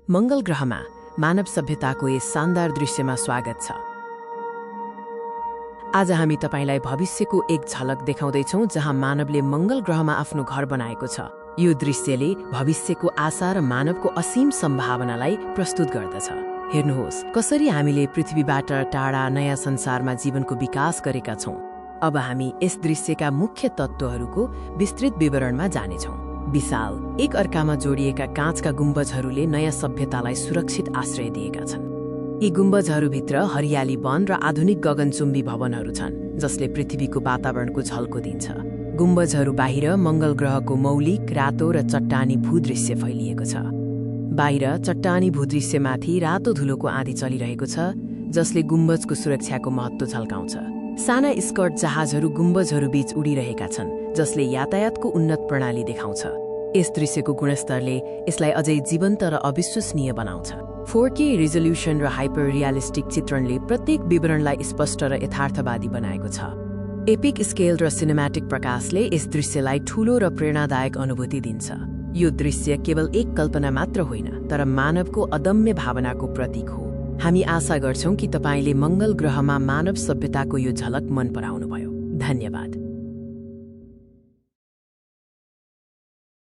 मंगल ग्रहमा मानव सभ्यताको यस शानदार दृश्यमा स्वागत छ। आज हामी तपाईलाई भविष्यको एक झलक देखाउँदैछौँ जहाँ मानवले मंगल ग्रहमा आफ्नो घर बनाएको छ। यो दृश्यले भविष्यको आशा र मानवको असीम सम्भावनालाई प्रस्तुत गर्दछ। हेर्नुहोस् कसरी हामीले पृथ्वीबाट टाढा नयाँ संसारमा जीवनको विकास गरेका छौँ। अब हामी यस दृश्यका मुख्य तत्त्वहरूको विस्तृत विवरणमा जानेछौँ। विशाल एक अर्कामा जोडिएका काँचका गुम्बजहरूले नयाँ सभ्यतालाई सुरक्षित आश्रय दिएका छन्। यी गुम्बजहरूभित्र हरियाली वन र आधुनिक गगनचुम्बी भवनहरू छन् जसले पृथ्वीको वातावरणको झल्को दिन्छ। गुम्बजहरू बाहिर मंगल ग्रहको मौलिक रातो र चट्टानी भूदृश्य फैलिएको छ। बाहिर चट्टानी भूदृश्यमाथि रातो धुलोको आँधी चलिरहेको छ जसले गुम्बजको सुरक्षाको महत्त्व झल्काउँछ। साना स्कर्ट जहाजहरू गुम्बजहरू बीच उडिरहेका छन् जसले यातायातको उन्नत प्रणाली देखाउँछ। यस दृश्यको गुणस्तरले यसलाई अझै जीवन्त र अविश्वसनीय बनाउँछ। 4K रिजोल्युसन र हाइपर रियलिस्टिक चित्रणले प्रत्येक विवरणलाई स्पष्ट र यथार्थवादी बनाएको छ। एपिक स्केल र सिनेम्याटिक प्रकाशले यस दृश्यलाई ठूलो र प्रेरणादायक अनुभूति दिन्छ। यो दृश्य केवल एक कल्पना मात्र होइन तर मानवको अदम्य भावनाको प्रतीक हो। हामी आशा गर्छौं कि तपाईले मंगल ग्रहमा मानव सभ्यताको यो झलक मन पराउनुभयो। धन्यवाद।